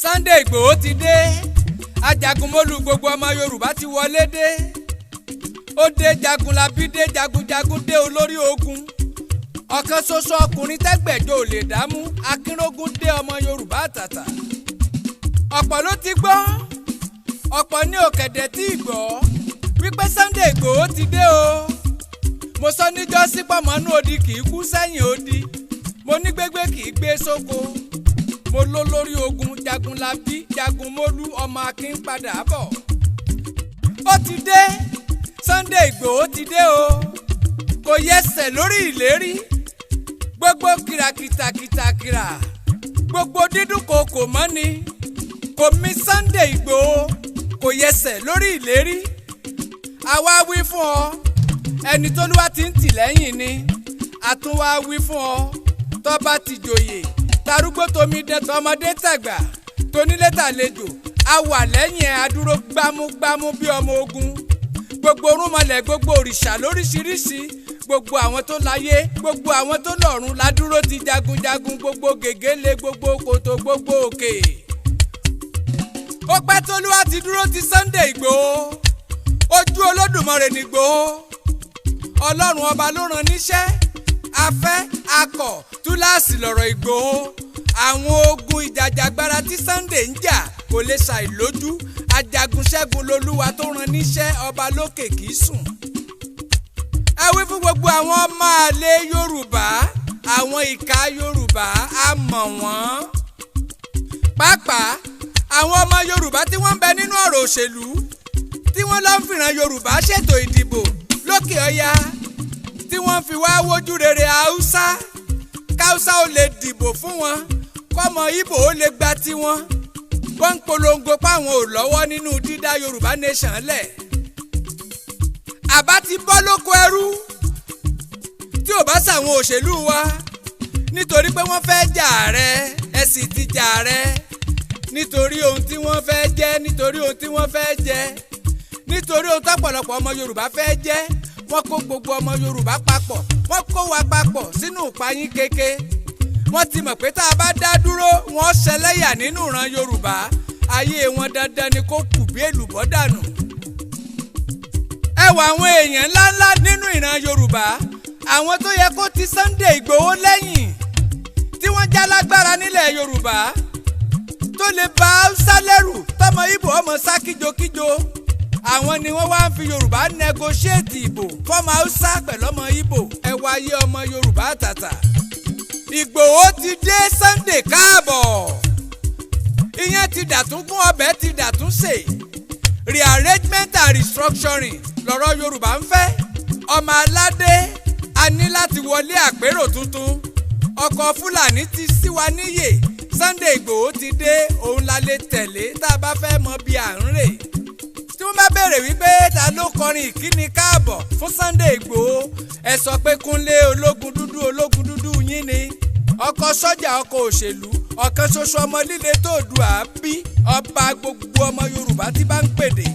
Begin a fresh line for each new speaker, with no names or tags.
Sunday Ìgbòho ti dé, ajagunmólú gbogbo ọmọ Yorùbá ti wọlé dé. Ó dé, jagunlabí dé, jagunjagun dé, olórí ogun ọ̀kan ṣoṣo, ọkùnrin tẹ́gbẹ̀jọ ò lè dámú, akínrógún dé, ọmọ Yorùbá àtàtà. Ọ̀pọ̀ ló ti gbọ́, ọ̀pọ̀ ní òkèdè tí ì gbọ́ wípé Sunday Ìgbòho ti dé o. Mo sọ níjọ́sí, pọ̀mọ́nú odi kì í kú sẹ́yìn odi. Mo ní gbégbé kì í gbé sóko. Mo ló lórí ogun jagunlabí, jagunmólú, ọmọ akin padà bọ̀. Ó ti dé, Sunday Ìgbòho ti dé o. Kò yẹsẹ̀ lórí ìlérí. Gbogbo kìràkìtàkìtàkìrà, gbogbo dídùn kò kò mọ́ni kò mí Sunday Ìgbòho, kò yẹsẹ̀ lórí ìlérí. Àwa wí fún ọ, ẹni tólúwa ti ń tì lẹ́yìn ni. Àtúnwá wí fún ọ, tọ́ba ti jòyè, tarúgbó tomi dán, tọmọdé tàgbà, tonílé tàlejò, a wà lẹ́yìn ẹ̀, adúró gbámúgbámú bí ọmọ ogun. Gbogbo orúnmọlẹ̀, gbogbo òrìṣà lóríṣiríṣi, gbogbo àwọn tó láyé, gbogbo àwọn tó lọ́run ládúró ti jagunjagun, gbogbo gègéle, gbogbo kòtò, gbogbo òkè. Ó pẹ́ tólúwa ti dúró ti Sunday Ìgbòho. Ojú Olódùmarè nìgbòho. Ọlọ́run ọba ló rán níṣẹ́. Afẹ́ akọ̀ túláàsì lọ̀rọ̀ Ìgbòho. Àwọn ogun ìjàjàgbara tí Sunday ń jà kò lè ṣàìlójú. Ajagunṣẹ́gun lolúwa tó rán níṣẹ́. Ọba lókè kì í sùn. Ẹ wí fún gbogbo àwọn ọmọ àlè Yorùbá, àwọn ìka Yorùbá, a mọ̀ wọ́n. Pàápàá àwọn ọmọ Yorùbá tí wọ́n ń bẹ nínú ọ̀rọ̀ òṣèlú, tí wọ́n lọ ń fìràn Yorùbá ṣètò ìdìbò lókè ọya, tí wọ́n fi wá wojú rere Haúsá, káúsá ó lè dìbò fún wọn, kọ́mọ Ìbò ó lè gba tiwọn. Wọ́n ń polongo páwọn ò lọ́wọ́ nínú dídá Yorùbá Nation lẹ̀. Àbá ti bọ́ lóko ẹrú tí ò bá sàwọn òṣèlú wa, nítorí pé wọ́n fẹ́ jà rẹ, ẹ sì ti jà rẹ, nítorí ohun tí wọ́n fẹ́ jẹ́, nítorí ohun tí wọ́n fẹ́ jẹ́, nítorí ohun tọ́pọ̀lọpọ̀ ọmọ Yorùbá fẹ́ jẹ́. Wọ́n kó gbogbo ọmọ Yorùbá papọ̀, wọ́n kó wa papọ̀ sínú ìpayín keke. Wọ́n ti mọ̀ pé tá a bá dá dúró, wọ́n ṣẹlẹ́yà nínú ìran Yorùbá. Ayé wọn dandan ni kó kù bí èlùbọ́ dànù. Ẹ wọ àwọn èèyàn ńláńlá nínú ìran Yorùbá, àwọn tó yẹ kó ti Sunday Ìgbòho lẹ́yìn, tí wọ́n já lágbára nílẹ̀ Yorùbá, tó lè ba Haúsá lẹ́rù, tọmọ Ìbò ọmọ sá kíjokíjo, àwọn ni wọ́n wá ń fi Yorùbá negotiate ìbò fọmọ Haúsá pẹ̀lú ọmọ Ìbò. Ẹ wáyé ọmọ Yorùbá àtàtà. Ìgbòho ti dé. Sunday, káàbọ̀. Ìyẹn ti dàtún gún, ọbẹ̀ ti dàtún sè. Rearrangement and restructuring lọ̀rọ̀ Yorùbá ń fẹ́. Ọmọ aládé, a ní láti wọlé àpérò tuntun. Ọkọ̀ Fúlàní ti sí wa níyè. Sunday Ìgbòho ti dé, òun la lè tẹ̀lé tá a bá fẹ́ mọ bí à ń rè. Tí wọ́n bá béèrè wípé ta ló kọrin ìkíni káàbọ̀ fún Sunday Ìgbòho, ẹ sọ pé Kúnlé Ológun Dúdú, Ológun Dúdú yín ni, ọkọ̀ sọ́jà, ọkọ̀ òṣèlú, ọ̀kan ṣoṣo ọmọ líle tó dù á bí, ọba gbogbo ọmọ Yorùbá tí bá ń pèdè.